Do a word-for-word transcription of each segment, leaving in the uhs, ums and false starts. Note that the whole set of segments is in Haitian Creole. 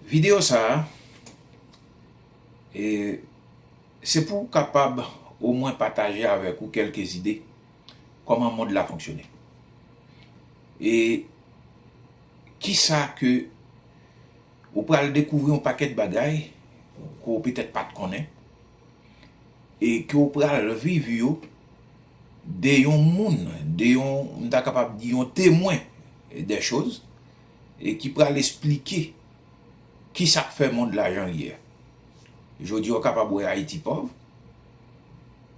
Videyo sa a, e, se pou w kapab omwen pataje avèk ou kèlke zide kòman mond la fonksyone. E kisa ke ou pral dekouvri yon pakèt bagay ke w petèt pa t konnen, e ke w pral viv yo de yon moun, de yon, m ta kapab di yon temwen de choz, e ki pral esplike kisa k fè mond la jan l ye a. Jodi a, w kapab wè Ayiti pòv,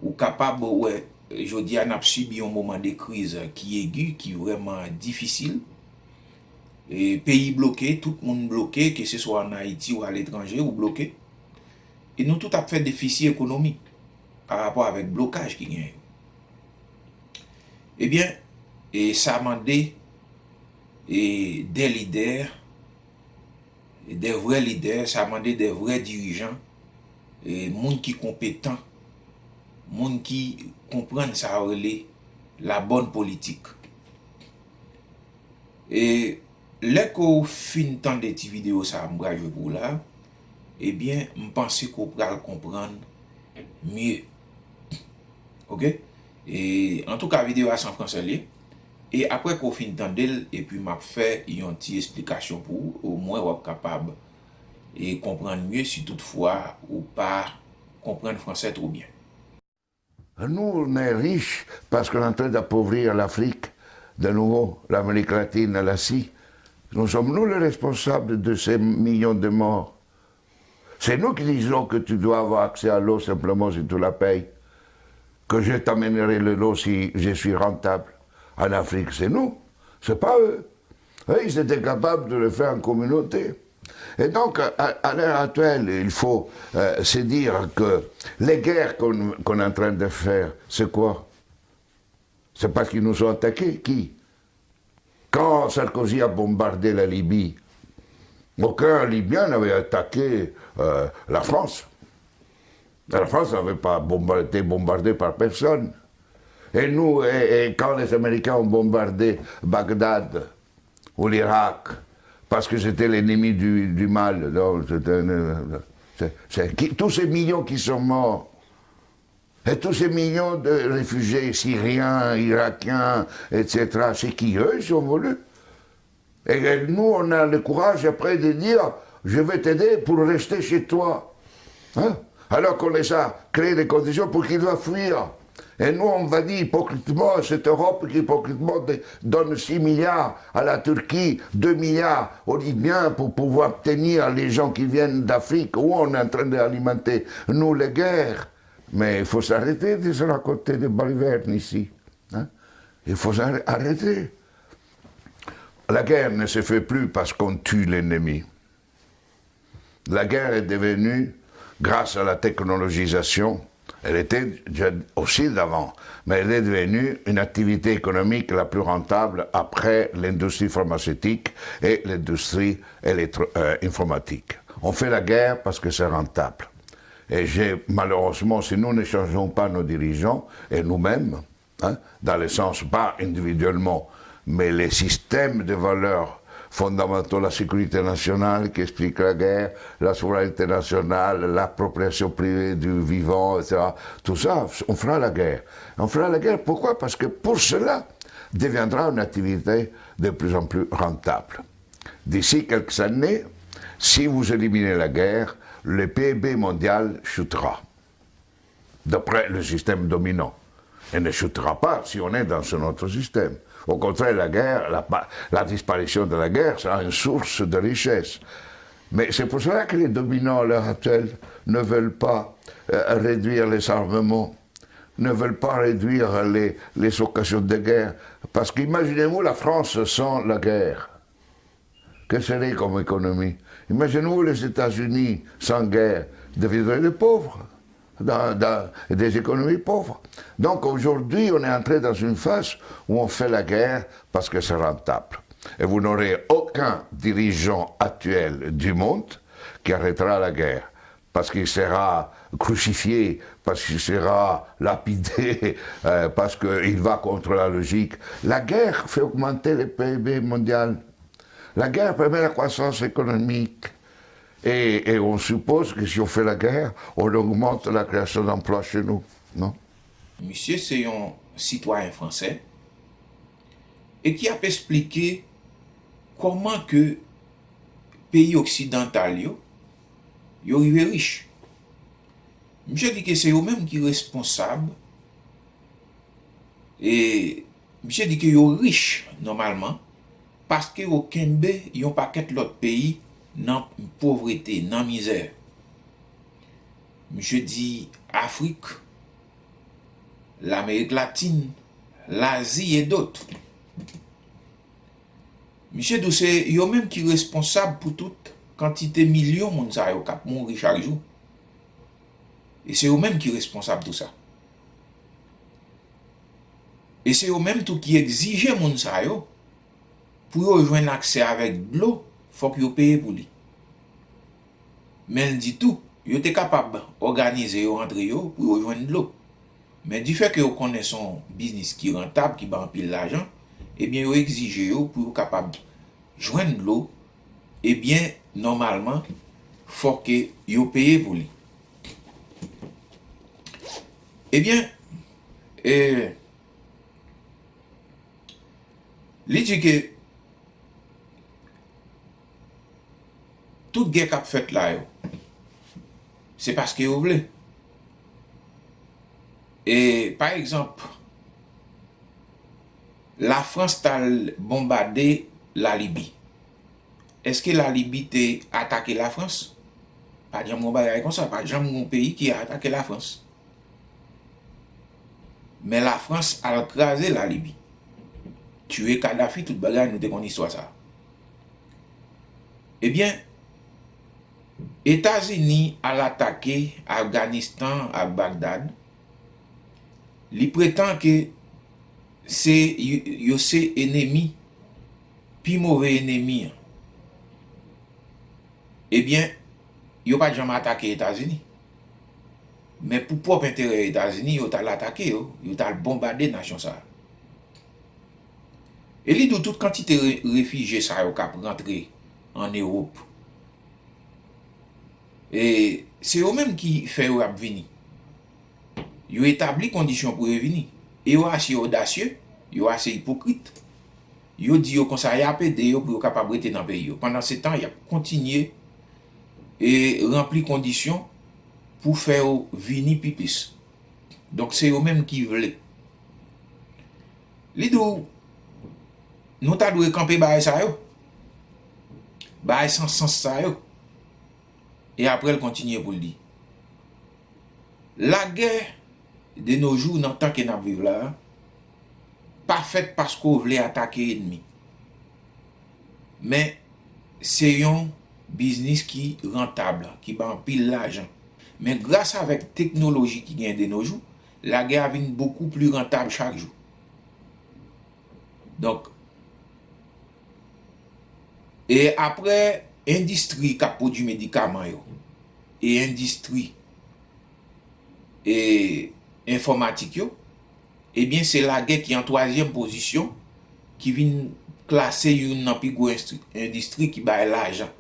ou kapab wè, jodi a, n ap sibi yon moman de kriz ki egi, ki vrèman difisil. E peyi bloke, tout moun bloke, keseswa ann Ayiti ou aletranje, ou bloke. E nou tout ap fè defisi ekonomik pa rapò avèk blokaj ki genyen yo. Ebyen, e sa mande, e, de lidè, e de vrè lidè, sa mande de vrè dirijan, e moun ki konpetan, moun ki konprann sa yo rele la bòn politik. E lè ke w fin tande ti videyo sa a m pral jwe pou w la, ebyen, m panse ke w pral konprann mye. Oke? E, antouka, videyo a se an fransè l ye. E apre ke w fin tande l, epi m ap fè yon ti esplikasyon pou ou, omwen w ap kapab, e, konprann mye si toutfwa ou pa konprann fransè twò byen. Nous, on est riches parce qu'on est en train d'appauvrir l'Afrique, de nouveau, l'Amérique latine, l'Asie. Nous sommes, nous, les responsables de ces millions de morts. C'est nous qui disons que tu dois avoir accès à l'eau simplement si tu la payes, que je t'amènerai de l'eau si je suis rentable en Afrique. C'est nous, c'est pas eux. Eux, ils étaient capables de le faire en communauté. Et donc, à, à l'heure actuelle, il faut euh, se dire que les guerres qu'on qu'on est en train de faire, c'est quoi? C'est parce qu'ils nous ont attaqués. Qui? Quand Sarkozy a bombardé la Libye, aucun Libyen n'avait attaqué euh, la France. La France n'avait pas bombardé, été bombardée par personne. Et nous, et, et quand les Américains ont bombardé Bagdad ou l'Irak, parce que c'était l'ennemi du, du mal, donc c'est un- c'est- c'est- qui- tous ces millions qui sont morts, et tous ces millions de réfugiés syriens, irakiens, et cetera, c'est qui eux, ils ont voulu. Et nous, on a le courage après de dire, je vais t'aider pour rester chez toi. Hein? Alors qu'on les a créé des conditions pour qu'ils doivent fuir. Et nous, on va dire hypocritement, cette Europe qui hypocritement donne six milliards à la Turquie, deux milliards aux Libyens pour pouvoir tenir les gens qui viennent d'Afrique, où on est en train d'alimenter, nous, les guerres. Mais il faut s'arrêter de se raconter des balivernes ici. Hein? Il faut arrêter. La guerre ne se fait plus parce qu'on tue l'ennemi. La guerre est devenue, grâce à la technologisation, elle était déjà aussi d'avant, mais elle est devenue une activité économique la plus rentable après l'industrie pharmaceutique et l'industrie électro- euh, informatique. On fait la guerre parce que c'est rentable. Et j'ai, malheureusement, si nous ne changeons pas nos dirigeants et nous-mêmes, hein, dans le sens pas individuellement, mais les systèmes de valeurs fondamentaux, la sécurité nationale qui explique la guerre, la souveraineté nationale, l'appropriation privée du vivant, et cetera. Tout ça, on fera la guerre. On fera la guerre, pourquoi? Parce que pour cela deviendra une activité de plus en plus rentable. D'ici quelques années, si vous éliminez la guerre, le P I B mondial chutera, d'après le système dominant. Elle ne chutera pas si on est dans un autre système. Au contraire, la guerre, la, pa- la disparition de la guerre sera une source de richesse. Mais c'est pour cela que les dominants à l'heure actuelle ne veulent pas euh, réduire les armements, ne veulent pas réduire les, les occasions de guerre. Parce qu'imaginez-vous la France sans la guerre. Que serait comme économie? Imaginez-vous les États-Unis sans guerre, deviendraient des pauvres, dans, dans des économies pauvres. Donc aujourd'hui, on est entré dans une phase où on fait la guerre parce que c'est rentable. Et vous n'aurez aucun dirigeant actuel du monde qui arrêtera la guerre, parce qu'il sera crucifié, parce qu'il sera lapidé, euh, parce qu'il va contre la logique. La guerre fait augmenter le P I B mondial. La guerre permet la croissance économique. Et, et on suppose que si on fait la guerre, on augmente la création d'emplois chez nous, non? Misye se yon sitwayen fransè e ki ap esplike kòman ke peyi oksidantal yo, yo rive rich. Misye di ke se yo menm ki responsab e misye di ke yo rich nòmalman paske yo kenbe yon pakèt lòt peyi nan povrete, nan mizè. Misye di Afrik, Lamerik Latin, Lazi e dòt. Misye di w se yo menm ki responsab pou tout kantite milyon moun sa yo k ap mouri chak jou. E se yo menm ki responsab tou sa. E se yo menm tou ki egzije moun sa yo pou yo jwenn aksè avèk dlo, fòk yo peye pou li. Men l di tou, yo te kapab òganize yo antre yo pou yo jwenn dlo. Men difè ke yo konnen se yon biznis ki rantab, ki bay anpil lajan, ebyen yo egzije yo pou yo kapab jwenn dlo, ebyen nòmalman fòk ke yo peye pou li. Ebyen, e, li di ke tout gè k ap fèt la yo, se paske yo vle. E, pa egzanp, Lafrans t al bonbade Lalibi. Èske Lalibi te atake Lafrans? Pa janm gon bagay konsa, pa janm gon peyi ki atake Lafrans. Men Lafrans al kraze Lalibi. Tiye Kadafi, tout bagay, nou te konn istwa sa. Ebyen, Etazini al atake Afganistan ak Bagdad. Li pretan ke se, yo, yo se enemi, pi move enemi an. Ebyen, yo pa t janm atake Etazini. Men pou pwòp enterè Etazini, yo t al atake yo, yo t al bonbade nasyon sa a. E li di w tout kantite re- refijye sa yo k ap rantre ann Ewòp, e se yo menm ki fè yo ap vini. Yo etabli kondisyon pou yo vini. E yo ase odasye, yo ase ipokrit. Yo di yo konsa y ap ede yo pou yo kapab rete nan peyi yo. Pandansetan, y ap kontinye e ranpli kondisyon pou fè yo vini pi plis. Donk, se yo menm ki vle. Li di w, nou ta dwe kanpe bagay sa yo. Bagay san sans sa yo. E apre, l kontinye pou l di, lagè de nos jours, nan tan ke n ap viv la a, pa fèt paske w vle atake ènmi. Men, se yon biznis ki rantab, ki bay anpil lajan. Men gras avèk teknoloji ki genyen de nos jours, lagè a vin bokou pli rantab chak jou. Donk, e apre endistri k ap pwodui medikaman yo, e endistri e enfòmatik yo, ebyen, se lagè ki an twazyèm pozisyon ki vin klase youn nan pi gwo enstri- endistri ki bay lajan.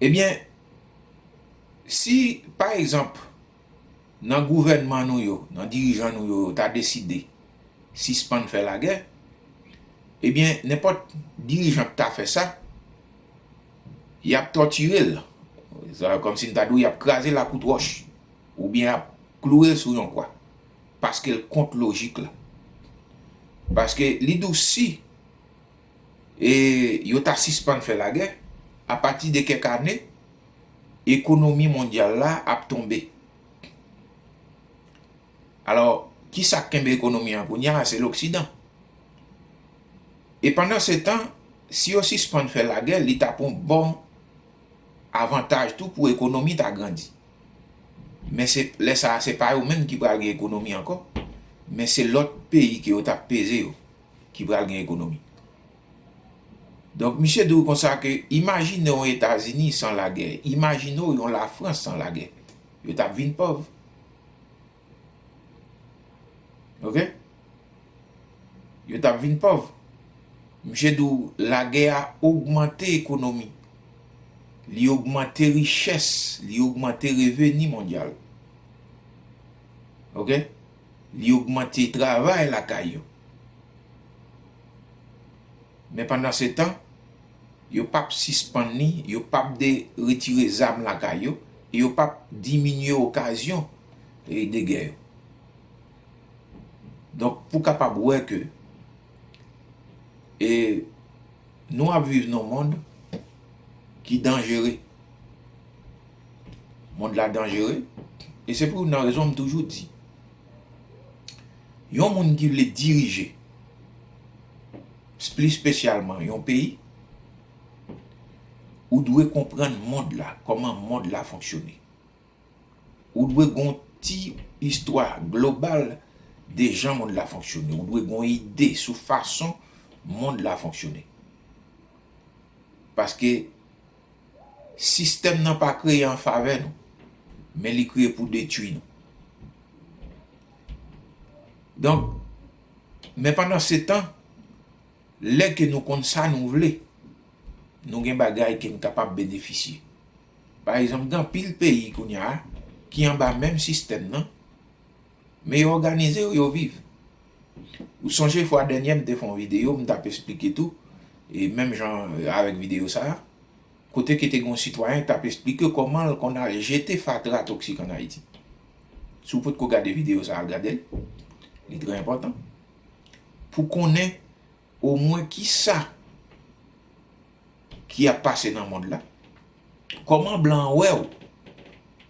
Ebyen, si, pa egzanp, nan gouvènman nou yo, nan dirijan nou yo, yo ta deside sispann fè lagè, ebyen, nenpòt dirijan k ta fè sa, y ap tòtire l. Sa, kòmsi n ta di w y ap kraze l ak kout wòch, oubyen y ap kloure l sou yon kwa, paske l kont lojik la. Paske li di w si e yo ta sispann fè lagè, apati de kèk ane, ekonomi mondyal la ap tonbe. Alò, ki sa k kenbe ekonomi an kounye a? Se Loksidan. E pandansetan, si yo sispann fè lagè, li t ap yon bon avantaj tou pou ekonomi ta grandi. Men se lè sa a, se pa yo menm ki pral gen ekonomi ankò, men se lòt peyi ke yo t ap peze yo ki pral gen ekonomi. Donk, misye di w konsa ke imajine w Etazini san lagè, imajine w yon Lafrans san lagè. Yo t ap vin pòv. Oke? Yo t ap vin pòv. Misye di w lagè a ogmante ekonomi, li ogmante richès, li ogmante reveni mondyal. Oke? Li ogmante travay lakay yo. Men pandan se tan, yo p ap sispann li, yo p ap de retire zam lakay yo, e yo p ap diminye okazyon, e, de gè yo. Donk, pou kapab wè ke, e, nou ap viv nan yon mond ki danjere. Mond la danjere, e se pou youn nan rezon m toujou di, yon moun ki vle dirije, plis espesyalman yon peyi, ou dwe konprann mond la, kòman mond la fonksyone. Ou dwe gen yon ti istwa global de jan mond la fonksyone. Ou dwe gen yon ide sou fason mond la fonksyone. Paske sistèm nan pa kreye an favè nou, men li kreye pou detwi nou. Donk, men pandan se tan, lè ke nou konn sa nou vle, nou gen bagay ke n kapab benefisye. Pa egzanp, gen anpil peyi kounye a ki anba menm sistèm nan, men yo òganize yo, yo viv. Ou sonje fwa dènye m te fè yon videyo, m t ap esplike tou, e menm jan, e, avèk videyo sa a, kote ke te gen yon sitwayen ki t ap esplike kòman l konn al jete fatra toksik ann Ayiti. Si w potko gade videyo sa a, al gade l. Li trè enpòtan. Pou konnen omwen kisa ki ap pase nan mond la, kòman blan an wè w,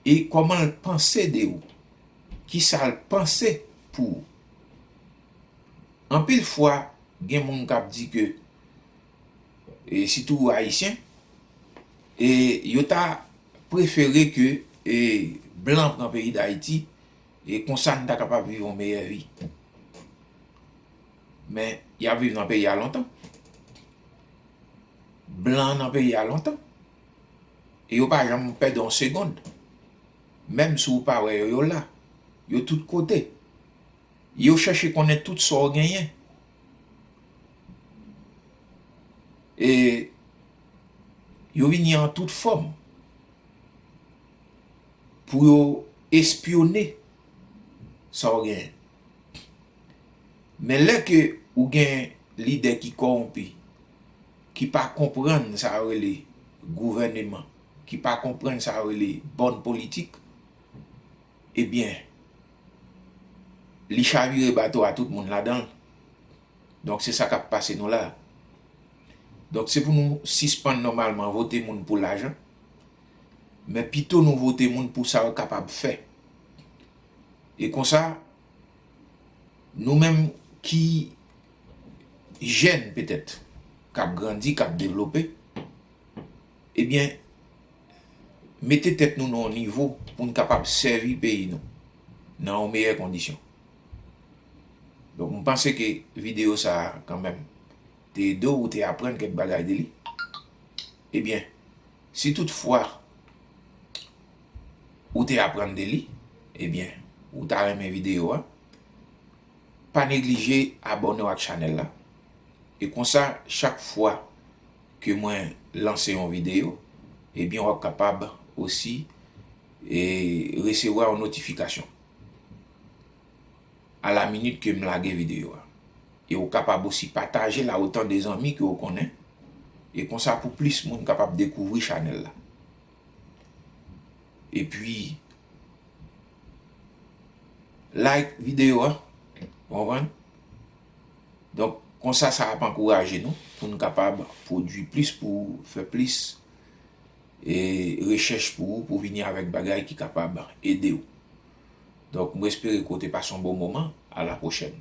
e kòman l panse de ou, kisa l panse pou ou. Anpil fwa, gen moun k ap di ke, e sitou ayisyen, e yo ta prefere ke, e blan pran peyi Dayiti, e konsa n ta kapab viv yon meyè vi. Men, y ap viv nan peyi a lontan. Blan nan peyi a lontan. E yo pa janm pèdi yon segonn. Menm si w pa wè yo, yo la. Yo tout kote. Yo chèche konnen tout sa w genyen. E yo vini an tout fòm pou yo espyone sa w genyen. Men lè ke ou gen lidè ki kòwonpi, ki pa konprann sa yo rele gouvèneman, ki pa konprann sa yo rele bòn politik, ebyen, li chavire bato a tout moun ladan l. Donk, se sa k ap pase nou la. Donk, se pou nou sispann nòmalman vote moun pou lajan, men pito nou vote moun pou sa yo kapab fè. E konsa, nou menm ki jèn petèt, k ap grandi, k ap devlope, ebyen, mete tèt nou nan yon nivo pou n kapab sèvi peyi nou nan yon meyè kondisyon. Donk, m panse ke videyo sa a, kanmenm, te ede w, ou te aprann kèk bagay de li. Ebyen, si toutfwa ou te aprann de li, ebyen, ou ta renmen videyo a, pa neglije abòne w ak chanèl la. E konsa, chak fwa ke mwen lanse yon videyo, ebyen, w ap kapab osi, e, resevwa yon notifikasyon a la minit ke m lage videyo a. E ou kapab osi pataje l a otan de zanmi ke w konnen. E konsa, pou plis moun kapab dekouvri chanèl la. Epi, like videyo a, w konprann? Donk, konsa, sa ap ankouraje nou pou n kapab pwodui plis, pou fè plis, e, rechèch pou ou, pou vini avèk bagay ki kapab ede w. Donk, mwen espere ke w te pase yon bon moman. A la pwochèn.